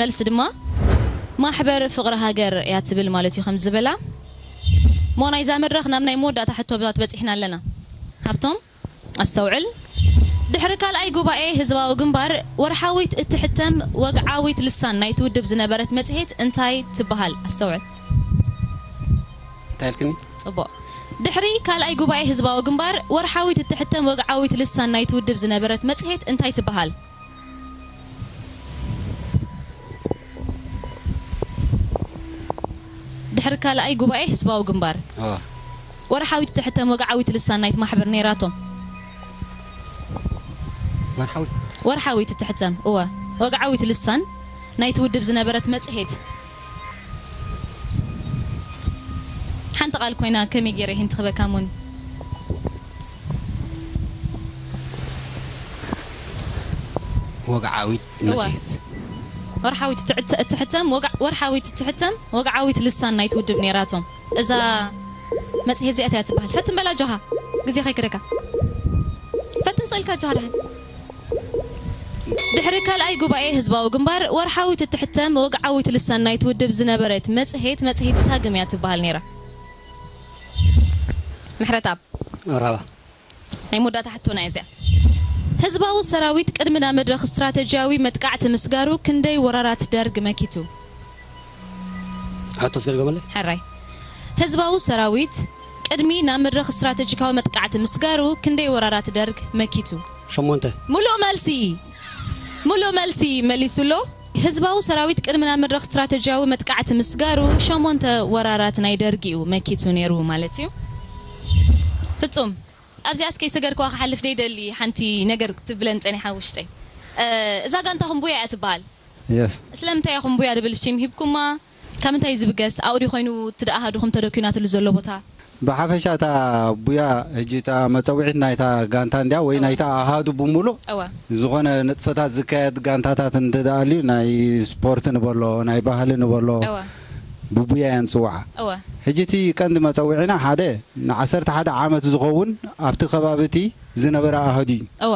መልሲ ድማ ማሕበር ፍቕሪ ሃገር እያ ትብል ማለት እዩ ከም ዝበላ። እሞ ናይዛ መድረኽ ናብ ናይ መወዳእታ ሕቶታት በጺሕና ኣለና። ሃብቶም ኣስተውዕል። ድሕሪ ካልኣይ ጉባኤ ህዝባዊ ግንባር ወርሓዊት እትሕተም ወግዓዊት ልሳን ናይቲ ውድብ ዝነበረት መጽሔት እንታይ ትበሃል? ኣስተውዕል። እንታይ ኢልክኒ? ጽቡቕ። ድሕሪ ካልኣይ ጉባኤ ህዝባዊ ግንባር ወርሓዊት እትሕተም ወግዓዊት ልሳን ናይቲ ውድብ ዝነበረት መጽሔት እንታይ ትበሃል? ድሕሪ ካልኣይ ጉባኤ ህዝባዊ ግንባር اه ወርሓዊት እትሕተም ወግዓዊት ልሳን ናይቲ ማሕበር ነይራቶም። ወርሓዊት ወርሓዊት እትሕተም እወ ወግዓዊት ልሳን ናይቲ ውድብ ዝነበረት መጽሔት ሓንቲ ቃል ኮይና ከመይ ገይረ ይህን ትኽበካ ሞኒ ወግዓዊት እወ። መጽሔት ወርሓዊት እትዕተ- እትሕተም ወግዓ- ወርሓዊት እትሕተም ወግዓዊት ልሳን ናይቲ ውድብ ነይራቶም። እዛ መጽሔት እዚኣ እያ ትበሃል። ፈትን በላ ኣጆኻ ግዜ ከይክደካ ፈትን ስእልካ ኣጆኻ ደሓን። ድሕሪ ካልኣይ ጉባኤ ህዝባዊ ግንባር ወርሓዊት እትሕተም ወግዓዊት ልሳን ናይቲ ውድብ ዝነበረት መጽሔት መጽሔት ሳግም እያ ትበሃል ነይራ። ምሕረትኣብ መርሃባ ናይ መወዳእታ ሕቶና እያ እዚኣ። ህዝባዊ ሰራዊት ቅድሚ ናብ መድረኽ ስትራተጂያዊ መጥቃዕቲ ምስጋሩ ክንደይ ወራራት ደርግ መኪቱ? ሕቶ ስገድገመለ ሕራይ ህዝባዊ ሰራዊት ቅድሚ ናብ መድረኽ ስትራተጂካዊ መጥቃዕቲ ምስጋሩ ክንደይ ወራራት ደርግ መኪቱ? ሸሞንተ ሙሉእ መልሲ ሙሉእ መልሲ መሊሱ ኣሎ። ህዝባዊ ሰራዊት ቅድሚ ናብ መድረኽ ስትራተጂያዊ መጥቃዕቲ ምስጋሩ ሸሞንተ ወራራት ናይ ደርግ እዩ መኪቱ ነይሩ ማለት እዩ። ፍጹም ኣብዚኣስ ከይሰገድክዋ ክሓልፍ ደይደሊ ሓንቲ ነገር ክትብለን ጸኒሓ ውሽጠይ። እ፣ እዛ ጋንታኹም ቡያ እያ ትበሃል። የስ ስለምንታይ ኢኹም ቡያ ድብል ሽም ሂብኩማ? ካብ ምንታይ ዝብገስ? ኣኡ ድዩ ኮይኑ እቲ ደኣ ኣሃዱኹም ተደኲናትሉ ዘሎ ቦታ? ብሓፈሻ እታ ቡያ ሕጂ እታ መፀውዒት ናይታ ጋንታ እንድያ ወይ ናይታ ኣሃዱ ብምሉእ እወ ዝኾነ ንጥፈታት ዝካየድ ጋንታታት እንተደኣልዩ ናይ ስፖርት ንበሎ ናይ ባህሊ ንበሎ እወ ብቡያ እያ ንፅውዓ እወ ሕጂ እቲ ቀንዲ መፀውዒና ሓደ ንዓሰርተ ሓደ ዓመት ዝኸውን ኣብቲ ከባቢ እቲ ዝነበረ ኣሃዱ እዩ እወ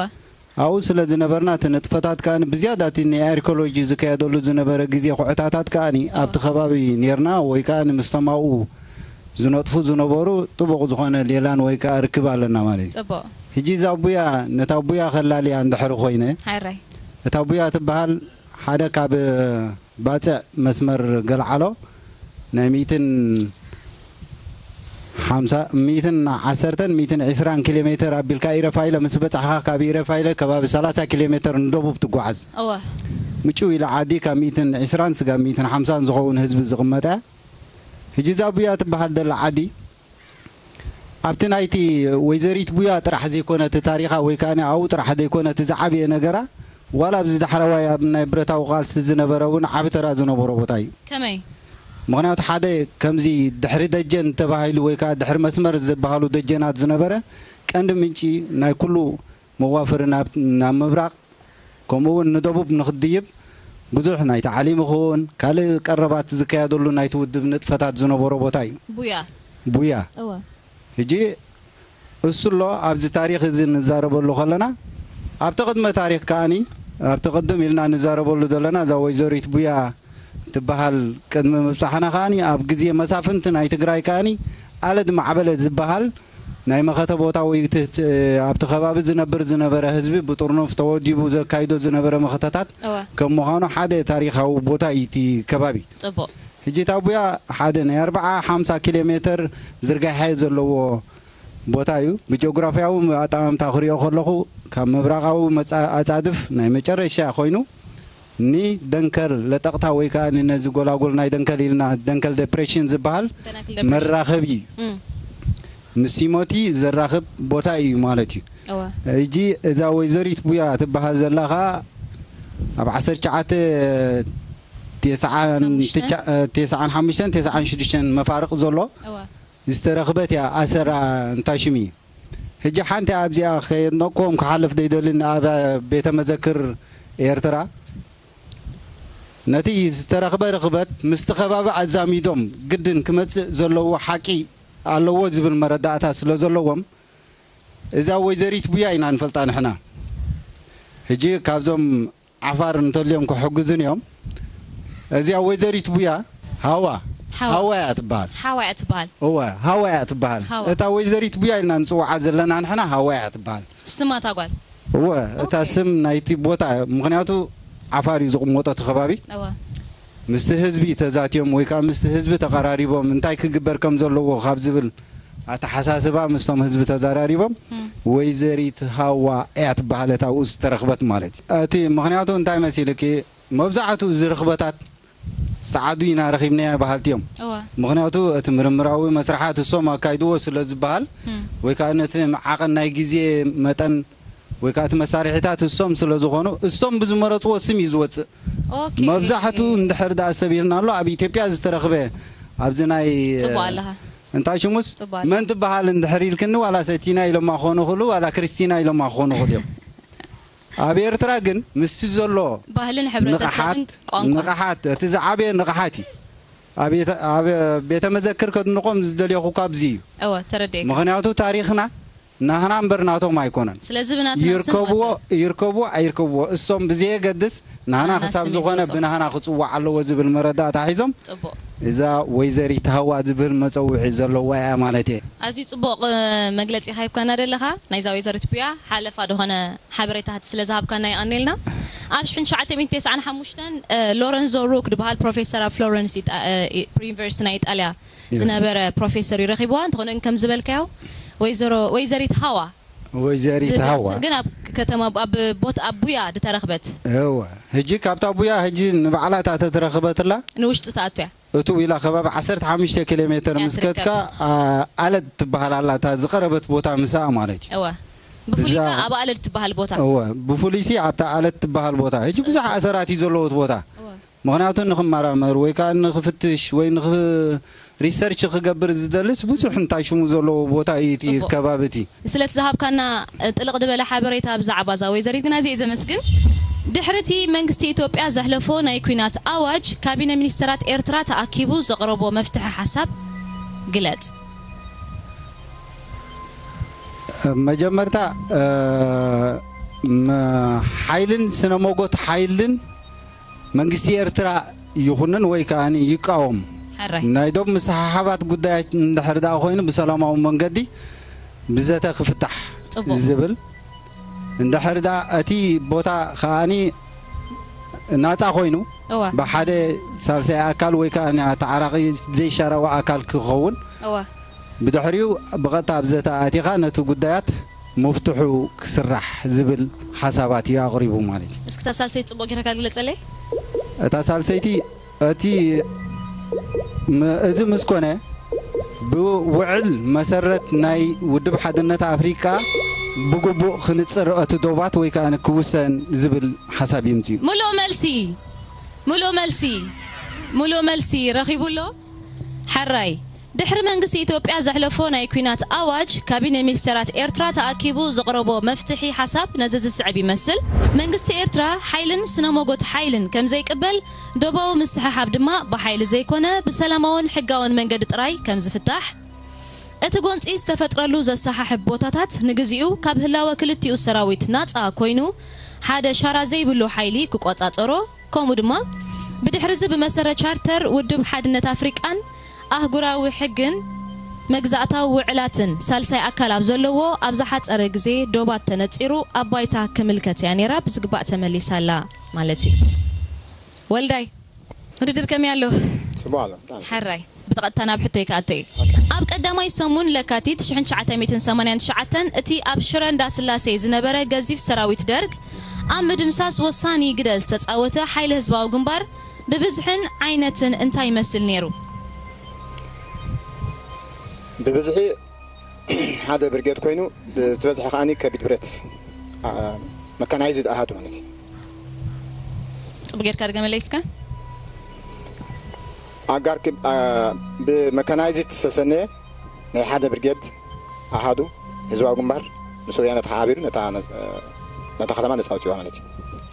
ኣብኡ ስለ ዝነበርና እቲ ንጥፈታት ከዓ ብዝያዳ እቲ ናይ ኣርኪኦሎጂ ዝካየደሉ ዝነበረ ግዜ ኩዕታታት ከዓ ኣብቲ ከባቢ ነርና ወይ ከዓ ምስተማኡ ዝነጥፉ ዝነበሩ ጥቡቕ ዝኾነ ሌላን ወይ ከዓ ርክብ ኣለና ማለት እዩ ጽቡቕ ሕጂ እዛ ቡያ ነታ ቡያ ከላልያ እንድሕር ኮይነ ሓራይ እታ ቡያ ትበሃል ሓደ ካብ ባፅዕ መስመር ገልዓሎ ናይ ሚእትን ሓምሳ ሚእትን ዓሰርተን ሚእትን ዕስራን ኪሎ ሜተር ኣቢልካ ኢረፋይለ ምስ በጻሕኻ፣ ካብ ኢረፋይለ ከባቢ ሰላሳ ኪሎ ሜተር ንደቡብ ትጓዓዝ። እወ ምጭው ኢለ ዓዲ ካብ ሚእትን ዕስራን ስጋብ ሚእትን ሓምሳን ዝኸውን ህዝቢ ዝቕመጠ። ሕጂ እዛ ቡያ ትበሃል ደላ ዓዲ ኣብቲ ናይቲ ወይዘሪት ቡያ ጥራሕ ዘይኮነ እቲ ታሪኻ፣ ወይ ከኣ ኣብኡ ጥራሕ ዘይኮነ እቲ ዝዓበየ ነገራ፣ ዋላ ኣብዚ ዳሕረዋይ ኣብ ናይ ብረታዊ ቃልሲ ዝነበረ እውን ዓቢ ተራ ዝነበሮ ቦታ እዩ። ከመይ ምኽንያቱ ሓደ ከምዚ ድሕሪ ደጀን ተባሂሉ ወይ ከዓ ድሕሪ መስመር ዝበሃሉ ደጀናት ዝነበረ ቀንዲ ምንጪ ናይ ኩሉ መዋፍሪ ናብ ናብ ምብራቕ ከምኡ እውን ንደቡብ ንኽድይብ ብዙሕ ናይ ታዕሊም ይኹን ካልእ ቀረባት ዝካየደሉ ናይቲ ውድብ ንጥፈታት ዝነበሮ ቦታ እዩ። ቡያ ቡያ እወ ሕጂ እሱ ኣሎ ኣብዚ ታሪኽ እዚ ንዛረበሉ ከለና ኣብቲ ቅድመ ታሪኽ ከኣኒ ኣብቲ ቅድም ኢልና ንዛረበሉ ዘለና እዛ ወይዘሪት ቡያ ትበሃል ቅድሚ ምብጻሕና ከኣኒ ኣብ ግዜ መሳፍንቲ ናይ ትግራይ ከኣኒ ኣለድ ማዕበለ ዝበሃል ናይ መኸተ ቦታ ወይ እቲ ኣብቲ ከባቢ ዝነብር ዝነበረ ህዝቢ ብጥርኑፍ ተወዲቡ ዘካይዶ ዝነበረ መኸተታት እወ ከም ምዃኑ ሓደ ታሪኻዊ ቦታ እዩ እቲ ከባቢ። ጽቡቕ ሕጂ እታ ቡያ ሓደ ናይ ኣርብዓ ሓምሳ ኪሎ ሜተር ዝርጋሐ ዘለዎ ቦታ እዩ። ብጂኦግራፊያዊ ኣጠማምታ ክሪኦ ከለኹ ካብ ምብራቓዊ መጻ- ኣጻድፍ ናይ መጨረሻ ኮይኑ ንደንከል ለጠቕታ ወይ ከዓ ንነዚ ጎላጉል ናይ ደንከል ኢልና ደንከል ዴፕሬሽን ዝበሃል ደናክል ደፕሬሽን። መራኸቢ እም፣ ምስ ሲሞቲ ዘራኽብ ቦታ እዩ ማለት እዩ። እወ ሕጂ እዛ ወይዘሪት ቡያ ትበሃል ዘላ ከዓ ኣብ ዓሰርተ ትሽዓተ ተስዓን ሓሙሽተን? ትሽዓ- ተስዓን ሓሙሽተን ተስዓን ሽዱሽተን መፋርቕ ዘሎ እወ ዝተረኽበት እያ። ኣሰራ እንታይ ሽም እዩ? ሕጂ ሓንቲ ኣብዚኣ ከየድነቅኩም ክሓልፍ ዘይደልን ኣብ ቤተ መዘክር ኤርትራ ነቲ ዝተረኽበ ርኽበት ምስቲ ከባቢ ኣዛሚዶም ግድን ክመጽእ ዘለዎ ሓቂ ኣለዎ ዝብል መረዳእታ ስለ ዘለዎም እዛ ወይዘሪት ቡያ ኢና ንፈልጣ ንሕና። ሕጂ ካብዞም ዓፋር እንተልዮም ክሕግዙን እዮም። እዚኣ ወይዘሪት ቡያ ሃዋ ሃዋ። ሃዋ እያ ትበሃል። ሓዋ እያ ትበሃል። እወ ሃዋ እያ ትበሃል። ሃዋ። እታ ወይዘሪት ቡያ ኢልና ንጽውዓ ዘለና ንሕና ሃዋ እያ ትበሃል። ስማ እታ ጓል እወ እታ ኦኬ። ስም ናይቲ ቦታ ምኽንያቱ ዓፋር እዩ ዝቕመጦ እቲ ከባቢ እወ ምስቲ ህዝቢ ተዛትዮም ወይ ከዓ ምስቲ ህዝቢ ተቐራሪቦም እንታይ ክግበር ከም ዘለዎ ካብ ዝብል ኣተሓሳስባ ምስቶም ህዝቢ ተዘራሪቦም እም፣ ወይዘሪት ሃዋ እያ ትበሃል እታ ኣብኡ ዝተረኽበት ማለት እዩ። እቲ ምኽንያቱ እንታይ መሲልኪ መብዛሕትኡ ዝርኽበታት ጸዓዱ ኢና ረኺብናያ በሃልቲ እዮም። እወ ምኽንያቱ እቲ ምርምራዊ መስርሓት እሶም ኣካይድዎ ስለ ዝበሃል እም፣ ወይ ከዓ ነቲ ዓቐን ናይ ግዜ መጠን ወይ ከዓ እቲ መሳርሒታት እሶም ስለ ዝኾኑ እሶም ብዝመረፅዎ ስም እዩ ዝወፅእ። ኦኬ መብዛሕትኡ እንድሕር ደኣ ሰብ ኢልና ኣሎ ኣብ ኢትዮጵያ ዝተረኽበ ኣብዚ ናይ ጽቡቕ ኣለኻ እንታይ ሽሙስ ጽቡቕ ኣለ። መን ትበሃል እንድሕር ኢልክኒ ዋላ ሰቲና ኢሎማ ክኾኑ ይኽእሉ ዋላ ክርስቲና ኢሎማ ክኾኑ ይኽእሉ እዮም። ኣብ ኤርትራ ግን ምስቲ ዘሎ ባህልን ሕብረተሰብን ንቕሓት ቋንቋ ንቕሓት እቲ ዝዓበየ ንቕሓት እዩ። ኣብ ቤተ- ኣብ ቤተ መዘክር ከድንቖም ዝደልየኹ ካብዚ እዩ። እወ ተረዲኤ ምኽንያቱ ታሪኽና ናህና እምበር ናቶም ኣይኮነን። ስለዚ ብናትና ስም ይርከብዎ ወጸ። ይርከብዎ ኣይርከብዎ እሶም ብዘየገድስ ናህና ናህና ክሳብ ስም ዝኾነ ይወጾ። ብናህና ክጽዋዕ ኣለዎ ዝብል መረዳእታ ሒዞም ጽቡቕ እዛ ወይዘሪት ሃዋ ዝብል መጸውዒ ዘለዋ እያ ማለት እየ። ኣዝዩ ጽቡቕ እ፣ መግለጺ ሃይብካና ደለኻ ናይዛ ወይዘሪት ቡያ ሓለፋ ዝኾነ ሓበሬታት ስለ ዝሃብካና የቐኔልና። ኣብ ሽሕን ትሽዓተ ሚእትን ተስዓን ሓሙሽተን እ፣ ሎረንዞ ሩክ ዝበሃል ፕሮፌሰር ኣብ ፍሎረንስ ኢጣ- እ፣ ዩኒቨርሲቲ ናይ ኢጣልያ Yes. ዝነበረ ፕሮፌሰር እዩ ረኺብዋ። እንተኾነ ግን ከም ዝበልካዮ ወይዘሮ ወይዘሪት ሃዋ ወይዘሪት ሃዋ ግን ኣብ ከተማ ኣብ ቦታ ኣብ ቡያ ዝተረኽበት እወ ሕጂ ካብታ ቡያ ሕጂ ንባዕላ እታ ተትረኽበትላ ንውሽጢ ትኣቱ እያ። እቱ ኢላ ከባቢ ዓሰርተ ሓሙሽተ ኪሎ ሜተር እያ ምስ ከድካ ትርከብ። ኣ፣ ኣለት ትበሃል ኣላ እታ ዝቐረበት ቦታ ምስኣ ማለት እዩ። እወ ብፍሉይ እዛ- ከኣ ኣብ ኣለድ ትበሃል ቦታ እወ ብፍሉይሲ ኣብታ ኣለት ትበሃል ቦታ ሕጂ ብዙሕ ኣሰራት እዩ ዘለዎት ቦታ እወ ምኽንያቱ ንኽመራመር ወይ ከዓ ንኽፍትሽ ወይ ንኽ ሪሰርች ክገብር ዝደልስ ብዙሕ እንታይ ሽሙ ዘለዎ ቦታ እዩ እቲ ጽቡቕ። ከባቢ እቲ ስለቲ ዝሃብካና ጥልቕ ዝበለ ሓበሬታ ብዛዕባ እዛ ወይዘሪት ግን ኣዝየ ዘመስግን። ድሕሪ እቲ መንግስቲ ኢትዮጵያ ዘሕለፎ ናይ ኲናት ኣዋጅ ካቢነ ሚኒስተራት ኤርትራ ተኣኪቡ ዘቕረቦ መፍትሒ ሓሳብ ግለጽ። መጀመርታ እ፣ መ- ሓይልን ስነ ሞጎት ሓይልን መንግስቲ ኤርትራ ይኹንን ወይ ከዓ ይቃወም ሕራይ ናይ ዶብ ምስሓሓባት ጉዳያት እንድሕር ደኣ ኮይኑ ብሰላማዊ መንገዲ ብዘተ ክፍታሕ ጽቡቕ። ዝብል እንድሕር ደኣ እቲ ቦታ ከዓኒ ናፃ ኮይኑ እዋ ብሓደ ሳልሳይ ኣካል ወይ ከዓ ተዓራቂ ዘይሻራዊ ኣካል ክኸውን እዋ ብድሕሪኡ ብቐጥታ ኣብ ዘተ ኣቲኻ ነቲ ጉዳያት ምፍትሑ ክስራሕ ዝብል ሓሳባት እዩ ኣቕሪቡ ማለት እዩ። እስኪ እታ ሳልሰይቲ ጽቡቕ ጌርካ ግለጸለይ። እታ ሳልሰይቲ እቲ ም-፣ እዚ ምስ ኮነ ብውዕል መሰረት ናይ ውድብ ሓድነት ኣፍሪቃ ብግቡእ ክንጽር እቲ ዶባት ወይ ከኣ ክውሰን ዝብል ሓሳብ ይምጽእ። ሙሉእ መልሲ፣ ሙሉእ መልሲ፣ ሙሉእ መልሲ ረኺቡ ኣሎ። ሕራይ። ድሕሪ መንግስቲ ኢትዮጵያ ዘሕለፎ ናይ ኲናት ኣዋጅ፣ ካቢነ ሚኒስተራት ኤርትራ ተኣኪቡ ዘቕረቦ መፍትሒ ሓሳብ ነዚ ዝስዕብ ይመስል። መንግስቲ ኤርትራ ሓይልን ስነ ሞጎት ሓይልን ከም ዘይቅበል፣ ዶባዊ ምስሕሓብ ድማ ብሓይሊ ዘይኮነ ብሰላማውን ሕጋውን መንገዲ ጥራይ ከም ዝፍታሕ፣ እቲ ጎንጺ ዝተፈጥረሉ ዘሰሓሕብ ቦታታት ንግዚኡ ካብ ህላወ ክልቲኡ ሰራዊት ናጻ ኮይኑ፣ ሓደ ሻራ ዘይብሉ ሓይሊ ክቆጻጸሮ፣ ከምኡ ድማ ብድሕሪ እዚ ብመሰረት ቻርተር ውድብ ሓድነት ኣፍሪቃን ኣህጉራዊ ሕግን መግዛእታዊ ውዕላትን ሳልሳይ ኣካል ኣብ ዘለዎ ኣብ ዝሓጸረ ግዜ ዶባት ተነጺሩ ኣብ ባይታ ክምልከት እያ ነይራ፣ ብዝግባእ ተመሊሳ ኣላ ማለት እዩ። ወልዳይ፣ ውድድር ከመይ ኣሎ? ጽቡቕ ኣሎ። ብጣዕሚ ጽቡቕ። ሕራይ፣ ብቐጥታ ናብ ሕቶይ ክኣቱ እየ። ኦኬ። ኣብ ቀዳማይ ሰሙን ለካቲት ሽሕን ትሽዓተ ሚእትን ሰማንያን ትሽዓተን እቲ ኣብ ሽረ እንዳስላሴ ዝነበረ ገዚፍ ሰራዊት ደርግ ኣብ ምድምሳስ ወሳኒ ግደ ዝተጻወተ ሓይሊ ህዝባዊ ግንባር ብብዝሕን ዓይነትን እንታይ ይመስል ነይሩ? ብብዝሒ ሓደ ብርጌድ ኮይኑ፣ ብዝበዝሐ ከኣኒ ከቢድ ብረት፣ ኣ፣ መካናይዝድ ኣሃዱ ማለት እዩ። ጽቡቕ ጌርካ ድገመለይ እስከ። ኣጋር ክብ-፣ ኣ፣ ብመካናይዝድ ዝተሰነየ ናይ ሓደ ብርጌድ ኣሃዱ ህዝባዊ ግንባር ምስ ወያነ ተሓባቢሩ ነታ መዝ-፣ ነታ ከተማ ነጻ ኣውጺዋ ማለት እዩ።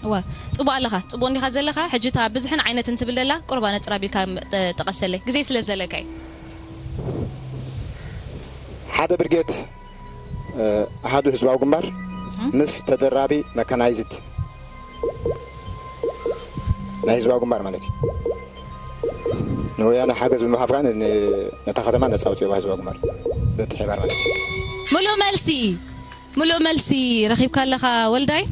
እዋ፣ ጽቡቕ ኣለኻ፣ ጽቡቕ እንዲኻ ዘለኻ። ሕጂ እታ ብዝሕን ዓይነትን ትብል ደላ ቁርባ ነጽር ኣቢልካ ም-፣ ጠ-፣ ጠቐሰለይ። ግዜ ስለ ዘለካ እዩ። ሓደ ብርጌድ፣ እ፣ ኣሃዱ ህዝባዊ ግንባር እም። ምስ ተደራቢ መካናይዝድ ናይ ህዝባዊ ግንባር ማለት እዩ። ንወያነ ሓገዝ ብምሃብካ ን-፣ ነታ ከተማ ነጻ ኣውጺእዋ ህዝባዊ ግንባር። በቲ ሒባር ማለት እዩ። ሙሉእ መልሲ፣ ሙሉእ መልሲ ረኺብካ ኣለኻ ወልዳይ።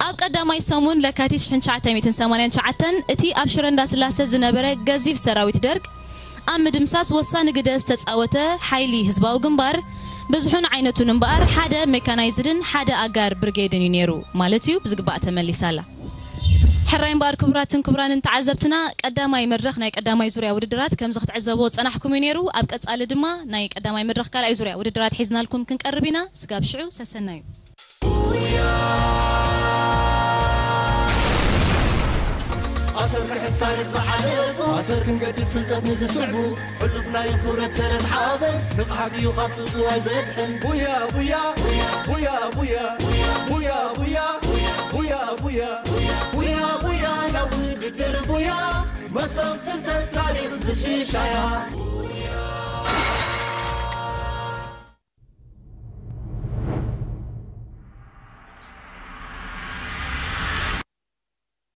ኣብ ቀዳማይ ሰሙን ለካቲት ሽሕን ትሽዓተ ሚእትን ሰማንያን ትሽዓተን እቲ ኣብ ሽረ እንዳስላሰ ዝነበረ ገዚፍ ሰራዊት ደርግ ኣብ ምድምሳስ ወሳኒ ግደ ዝተጻወተ ሓይሊ ህዝባዊ ግንባር ብዝሑን ዓይነቱን እምበኣር ሓደ ሜካናይዝድን ሓደ ኣጋር ብርጌድን እዩ ነይሩ ማለት እዩ። ብዝግባእ ተመሊሳ ኣላ። ሕራይ እምበኣር ክቡራትን ክቡራንን ተዓዘብትና፣ ቀዳማይ መድረኽ ናይ ቀዳማይ ዙርያ ውድድራት ከምዚ ክትዕዘብዎ ዝጸናሕኩም እዩ ነይሩ። ኣብ ቀጻሊ ድማ ናይ ቀዳማይ መድረኽ ካልኣይ ዙርያ ውድድራት ሒዝናልኩም ክንቀርብ ኢና። ስጋብ ሽዑ ሰሰናዩ። ኣሰር ክሕዝ ታሪኽ ዝሓለፉ፣ ኣሰር ክንገድፍ ፍልጠት ንዝስዕቡ፣ ሕሉፍ ናይ ክብረት ሰረት ሓበን፣ ንቕሓት እዩ ካብ ጽጽዋይ ዘድሕን። ቡያ ቡያ፣ ቡያ ቡያ፣ ቡያ ቡያ፣ ቡያ ቡያ፣ ቡያ ቡያ፣ ናብ ውድድር ቡያ፣ መሰብ ፍልጠት ታሪኽ ዝሽሻያ።